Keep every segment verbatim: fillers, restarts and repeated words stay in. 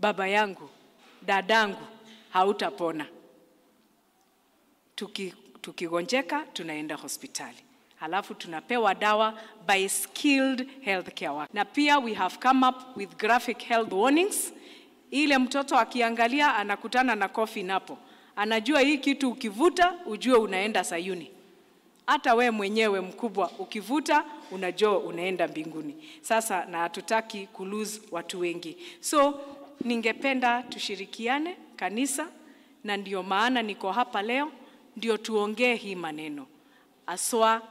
Baba yangu, dadangu, hautapona. Tuki-, tukigonjeka, tunaenda hospitali. Halafu tunapewa dawa by skilled healthcare worker. Na pia we have come up with graphic health warnings. Ile mtoto akiangalia anakutana na coffin hapo. Anajua hii kitu ukivuta, ujue unaenda Sayuni. Hata we mwenyewe mkubwa ukivuta, unajua unaenda mbinguni. Sasa, na hatutaki ku lose watu wengi. So, ningependa tushirikiane kanisa, na ndio maana niko hapa leo, ndio tuongee hii maneno. Aswa.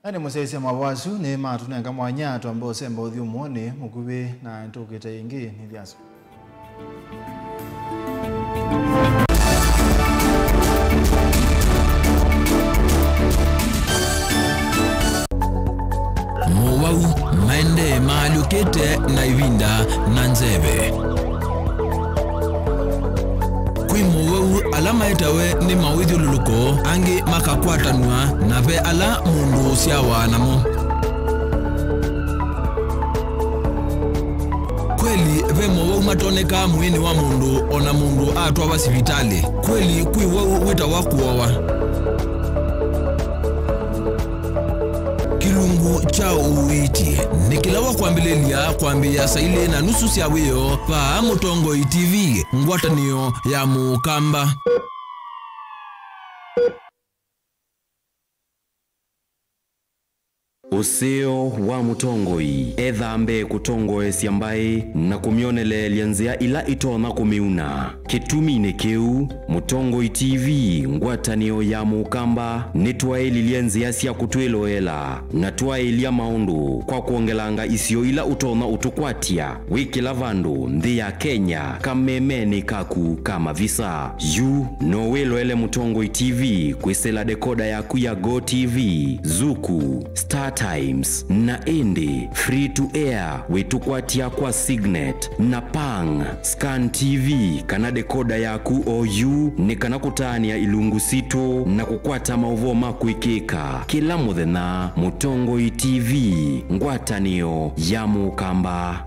Na nĩ mũsyaĩĩsya mawoo asu nĩ matũnenga mwanya twambe ũsemba ũthyũmũonĩ mũkuvĩ na tũkĩte ĩngĩ nĩ thyaso. Mowau maendee maalyũkĩte na ĩvinda na nzeve. Kwĩ mowau ala maetawe nĩ mawĩthyũlũlũko, angĩ makakwatanw'a, na ve ala mũndũ ũsyawa namo. Kweli, ve mowau matonekaa mwĩĩnĩ wa mũndũ o na mũndũ atwawa sivitalĩ. Kweli, kwĩ wau wĩtawa kũowa. Kĩlungu kya ũiiti nĩ kĩla wa kwambĩlĩlya kwambĩĩa saa ilĩ na nusu sya wĩoo vaa Mũtongoi T V, ngwatanĩo ya Mũkamba. Ũseo wa Mũtongoi, etha mbee kũtongoesya mbaĩ na kũmyoneleelya nzĩa ila itonya kũmĩuna. Kĩtuminĩ kĩu, Mũtongoi T V, ngwatanĩo ya Mũkamba, nĩtwaĩlilye nzĩa sya kũtwĩloela na twaĩlya maũndũ kwa kwongelanga isio ila ũtonya ũtũkwatya wĩ kĩla vandũ nthĩ ya Kenya kamemenĩ kaku ka mavisa. Yu no wĩloele Mũtongoi T V kwĩsĩla dekoda yaku ya Go T V, Zuku, Star Times, na ĩndĩ free to air wĩtũkwatya kwa Signet na Pang. Scan T V kana dekoda yaku oyu nĩ kana kũtaanĩa ilungu sitũ na kũkwata maũvoo ma kwĩkĩka kĩla mũthenya. Mũtongoi T V, ngwatanĩo ya Mũkamba.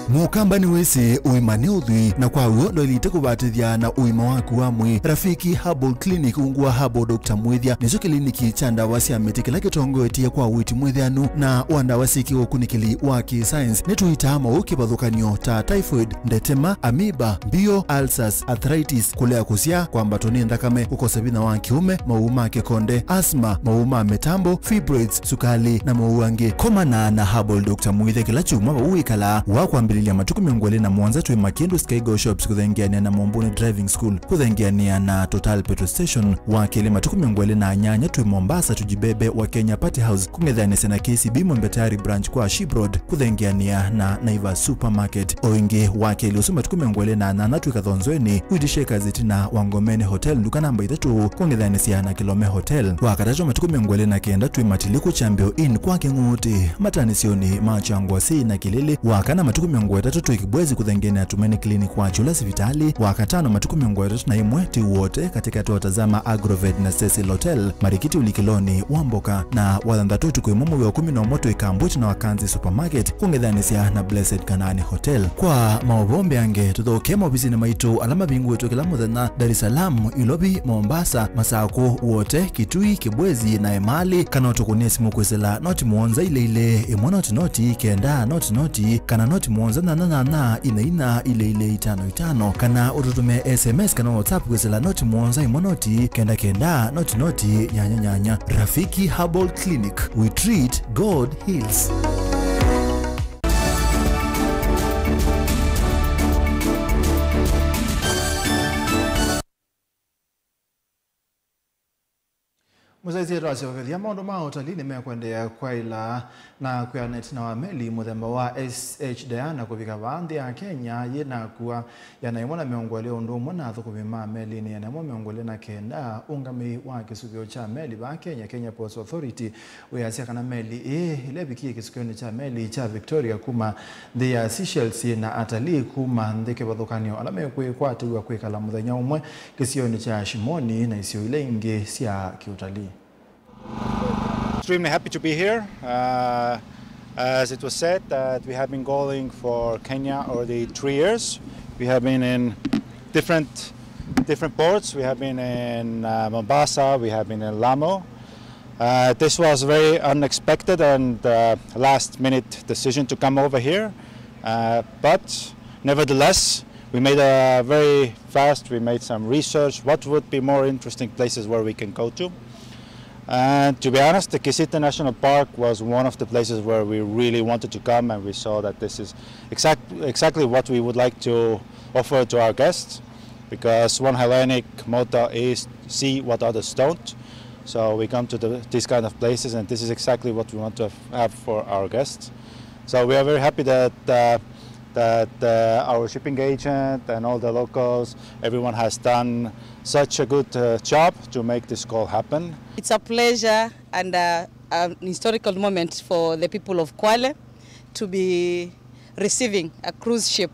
Mũkamba nĩwĩsĩ ũima nĩ ũthwii, na kwa w'o ndwaĩlĩte kũvatĩthya na ũima waku wa mwĩĩ. Rafiki Herbal Clinic, ungu wa Herbal Doctor Mwĩthya, nĩkyo kĩliniki kya ndawa sya mĩtĩ kĩla kĩtongoetye kwa ũiiti mwĩthĩanu na wa ndawa syĩ kĩũkunĩkĩli wa kĩ-science. Nĩtũitaa maũũ kĩvathũkany'o ta typhoid, ndetema, amoeba, mbio, ulcers, arthritis, kũlea kũsyaa, kwambatwa nĩ nthakame, kũkosa vinya wa kĩũme, maũũ ma kĩkonde, asthma, maũũ ma mĩtambo, fibroids, sukalĩ, na maũũ angĩ. Komana na Herbal Doctor Mwĩthya kĩla kyumwa vau wĩkalaa. Wa kwambĩlĩlya matukũ mĩongo ĩlĩ na mũonza twĩ Makĩndũ Skygo Shops kũthengeanĩa na Mombuni Driving School, kũthengeanĩa na Total Petrol Station. Wa kelĩ matukũ mĩongo ĩlĩ na nyanya twĩ Mombasa Tujibebe wa Kenya Party House, kũng'ethanĩsya na K C B Mwembe Tayari Branch kwa Ship Road, kũthengeanĩa na Naivas Supermarket. O ĩngĩ, wa kelĩ ũsu matukũ mĩongo ĩlĩ na nyanya twĩ Kathonzweni, Wheat Shakers ĩtina wa Ngomeni Hotel, nduka namba itatũ, kũng'ethanĩsya na Kilome Hotel. Wa katatũ matukũ mĩongo ĩlĩ na kenda twĩ Matiliku Chambio Inn kwa Kĩng'ũtĩ, matanĩsyonĩ ma Kyangwasi na Kĩlĩlĩ. Wa kana matukũ mĩongo ĩtatũ twĩ Kibwezi kũthengeanĩa na Tumaini Clinic kwa Kyũla sivitalĩ. Wa katano matukũ mĩongo ĩtatũ na ĩmwe twĩ Wote katĩkatĩ wa Tazama Agrovet na Cecil Hotel, marikiti ũlikĩlonĩ wa mboka. Na wa thanthatũ ũtukũ ĩmwe mwei wa ĩkũmi na ũmwe twĩ Kambwiti na Wakanzi Supermarket, kũng'ethanĩsya na Blessed Kanaani Hotel. Kwa maũvoo mbeange, tũthokee maovisinĩ maitũ ala mavingũĩtwe kĩla mũthenya, Dar es Salaam, Ilovi, Mombasa, Masakũ, Wote, Kitui, Kibwezi, na Emali, kana ũtũkũnĩe simũ kwĩsĩla noti mũonza ilĩ ilĩ, ĩmwe noti noti, kenda noti noti, kana noti mũonza nyanya nyanya, inya inya, ilĩ ilĩ, itano itano, kana ũtũtũmĩe S M S kana WhatsApp kwĩsĩla noti mũonza ĩmwe noti, kenda kenda, noti noti, nyanya nyanya. Rafiki Herbal Clinic, we treat, God heals. Mũsyaĩĩsya, twasyokethya, maũndũ ma ũtalii nĩmekũendeea kwaĩla na kwĩana ĩtina wa meli mũthemba wa S H Diana kũvika vaa nthĩ ya Kenya yĩ na akua ĩana yĩmwe na mĩongo ĩlĩ ũndũ ũmwe na athũkũmi ma melinĩ ĩana yĩmwe mĩongo ĩlĩ na kenda. Ũngamĩi wa kĩsũvĩo kya meli vaa Kenya, Kenya Ports Authority, wĩasya kana meli ĩĩ ĩla ĩvikie kĩsũvĩonĩ kya meli kya Victoria kuma nthĩ ya Seychelles yĩ na atalii kuma nthĩ kĩvathũkany'o ala mekwĩkwatĩw'a kwĩkala mũthenya ũmwe kĩsionĩ kya Shimoni na isio ila ingĩ sya kĩũtalii. Extremely happy to be here. Uh, as it was said, that we have been going for Kenya already three years. We have been in different, different ports. We have been in, uh, Mombasa, we have been in Lamu. Uh, this was very unexpected and, uh, last minute decision to come over here. Uh, but nevertheless, we made a very fast, we made some research. What would be more interesting places where we can go to? And to be honest, the Kisite National Park was one of the places where we really wanted to come, and we saw that this is exact-, exactly what we would like to offer to our guests, because one Hellenic motto is "See what others don't." So we come to the, these kind of places, and this is exactly what we want to have for our guests. So we are very happy that, uh, that, uh, our shipping agent and all the locals, everyone has done such a good, uh, job to make this call happen. It's a pleasure and, uh, an historical moment for the people of Kwale to be receiving a cruise ship,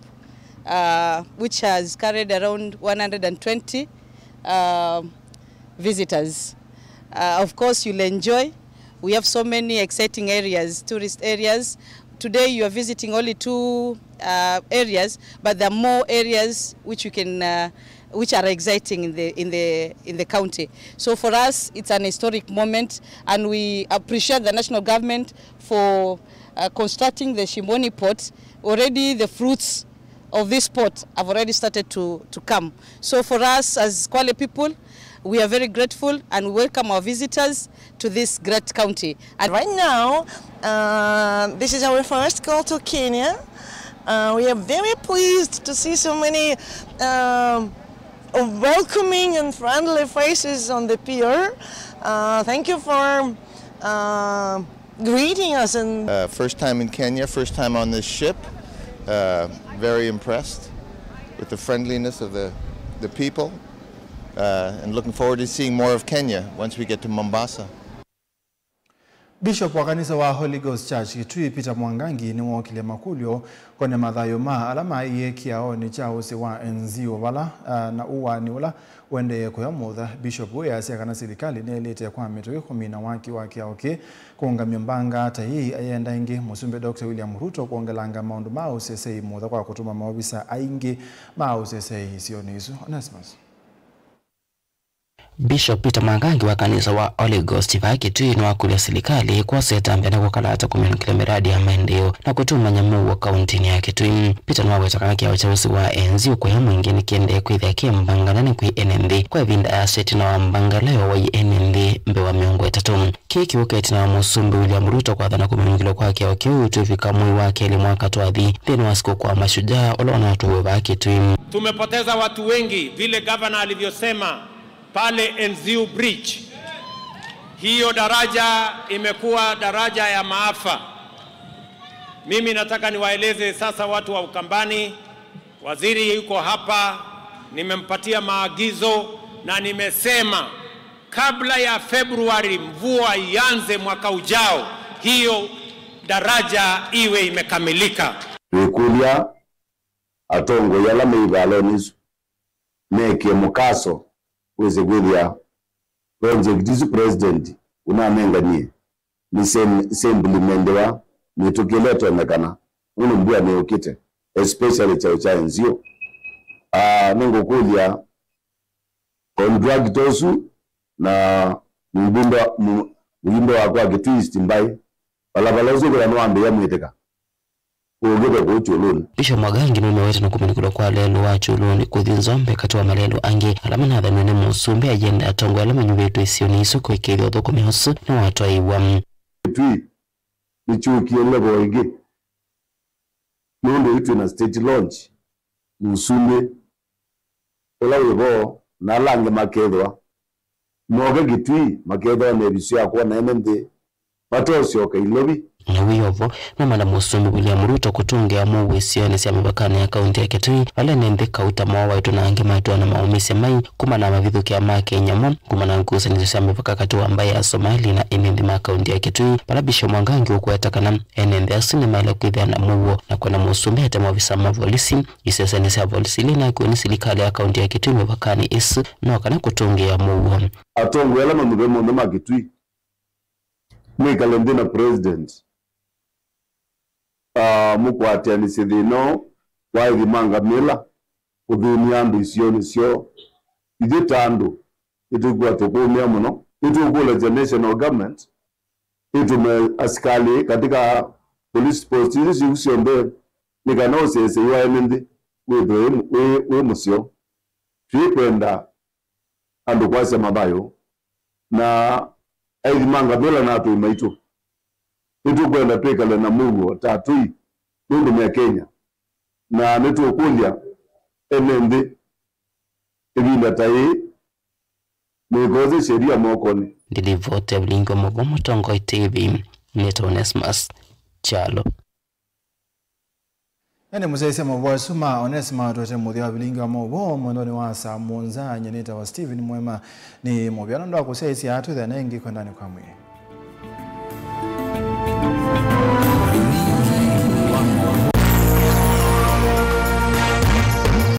uh, which has carried around one hundred and twenty, uh, visitors. Uh, of course, you'll enjoy. We have so many exciting areas, tourist areas. Today you are visiting only two, uh, areas, but there are more areas which you can, uh, which are exciting in the, in the, in the county. So for us, it's an historic moment, and we appreciate the national government for, uh, constructing the Shimoni port. Already the fruits of this port have already started to, to come. So for us as Kwale people, we are very grateful and we welcome our visitors to this great county. And right now, uh, this is our first call to Kenya. Uh, we are very pleased to see so many, um, welcoming and friendly faces on the pier. Uh, thank you for, uh, greeting us and Uh, first time in Kenya, first time on this ship. Uh, very impressed with the friendliness of the, the people, uh, and looking forward to seeing more of Kenya once we get to Mombasa. Bishop wa kanisa wa Holy Ghost Church Kitui, Peter Mwangangi, nĩwookĩlye makũlyo kũkonea mathayũ ma ala maĩie kĩaonĩ kya ũsĩ wa N Z U vala, ah, na ũaani ũla ũendee kũya mũtha. Bishop ũyũ easya kana silikalĩ nĩyaĩlĩte kwa mĩtũkĩ kũmina waki wa kĩao kĩĩ, kũũngamya mbanga ta ii ayenda ĩngĩ Mũsumbĩ Doctor William Ruto kwongelanga maũndũ ma ũseseĩ mũtha kwa kũtũma maovisa aingĩ ma ũseseĩ isionĩ isu. Onesimus. Bishop Peter Mwangangi wa kanisa wa Holy Ghost vaa Kitui nĩwakũlya silikalĩ kwosa ĩtambya na kũkala ata kũminũkĩlya mĩradi ya maendeeo na kũtũngany'a mũuo kauntinĩ ya Kitui. Peter nĩwaweta kana kĩao kya ũsĩ wa N Z U kũya mwingĩ nĩkĩendee kwĩthĩa kĩ mbanga nene kwĩ ene nthĩ kwa ĩvinda yasya ĩtina wa mbanga ĩla yowaie ene nthĩ mbee wa mĩongo ĩtatũ. Kĩĩ kĩũka ĩtina wa Mũsumbĩ William Ruto kwathana kũminũkĩlwa kwa kĩao kĩu twĩvika mwei wa kelĩ mwaka twathi nthĩnĩ wa sikũkũ wa Mashujaa ũla ũnatũĩwe vaa Kitui. Tumepoteza watu wengi, vile gavana alivyosema pale N Z U Bridge. Hiyo daraja imekuwa daraja ya maafa. Mimi nataka niwaeleze sasa watu wa Ukambani, waziri yuko hapa, nimempatia maagizo na nimesema kabla ya Februari mvua ianze mwaka ujao, hiyo daraja iwe imekamilika. Twĩkũlya atongoi ala me ivalonĩ isu mekĩe mũkaso wĩse kwĩthĩa project isu President ũnanenganie nĩ sya implementewa mĩtũkĩ ĩla ĩtonyekana, nũndũ mbua nĩyũkĩte, especially kyaũ kya N Z U. Ah, nĩngũkũlya contractor ũsu na mũmbunge wa, mũ-, mũyumbe wakwa wa Kitui East Mbaĩ, vala vala ũsu ũkĩla nĩwambĩĩa mwĩtĩka. Ũkĩte kũu Kyũlũnĩ. Bishop Mwangangi nũnewete na kũminũkĩlwa kwa lelũ wa Kyũlũnĩ kũthi Nzombe katĩ wa malelũ angĩ ala manathanw'e nĩ Mũsumbĩ ayenda atongoi ala manyuvĩtwe isionĩ isu kũĩkĩĩthya ũthũkũmi ũsu nĩwatwaĩĩw'a. Kitui nĩkyũkie level ĩngĩ nũndũ yu twĩ na state launch, Mũsumbĩ ũla wĩ vo na ala angĩ makethĩwa moke Kitui makethĩwa na ĩvisyo ya kwona ene nthĩ matosyoka Ilovi. Na wĩ o vo, nũmala Mũsumbĩ William Ruto kũtũngĩa mũuo isionĩ sya mĩvakanĩ ya kaunti ya Kitui, vala ene nthĩ kauta moowaĩtwe na angĩ matwĩwa na maũmĩsya mai kumana na mavithũkĩa ma kĩnyamũ, kumana na ngusanĩsyo sya mĩvaka katĩ wa mbaĩ ya Somali na ene nthĩ ma kaunti ya Kitui, vala Bishop Mwangangi ũkũweta kana ene nthĩ asu nĩmaĩle kwĩthĩa na mũuo na kwenda Mũsumbĩ ate maovisa ma volisi isesenĩ sya volisi ila inakiwe nĩ silikalĩ ya kaunti ya Kitui mĩvakanĩ ĩsu no kana kũtũngĩa mũuo. Atongoi ala manyuve monthe ma Kitui mwĩkale nthĩ na President, ah, mũkwatĩanĩsye thĩna ũũ wa ĩthi ma ngamĩla kũthĩnia andũ isionĩ syoo. Ithyĩ ta andũ, nĩtwĩkw'a tũkũũmĩa mũno. Nĩtũkũlya national government ĩtũme asikalĩ katika police post isu syonthe, nĩ kana ũsyaĩĩsya ĩwaya nĩ nthĩ wĩthwe wĩ, wĩ, wĩ mũseo. Twĩkwenda andũ kwasya mathayũ na aithi ma ngathũla na atũi maitũ. Nĩtũkwenda twĩkale na mũuo ta atũi nũndũ me Kenya, na nĩtũkũlya ene nthĩ ĩvinda ta yĩĩ mũikose sheria mokonĩ. Ndilivoti ya vilingi wa mauvoo Mũtongoi T V, nĩtawa Onesmus Kyalo. Ene mũsyaĩĩsya mauvoo asu ma Onesmus matwete mũthya wa vilingi wa mauvoo mwendonĩ wa saa mũonza. Nyie nĩtawa Stephen Mwema. Nĩ mũvea nũndũ wa kũsyaĩĩsya, twĩthĩane ĩngĩ kwendanĩ kwa mwĩĩ.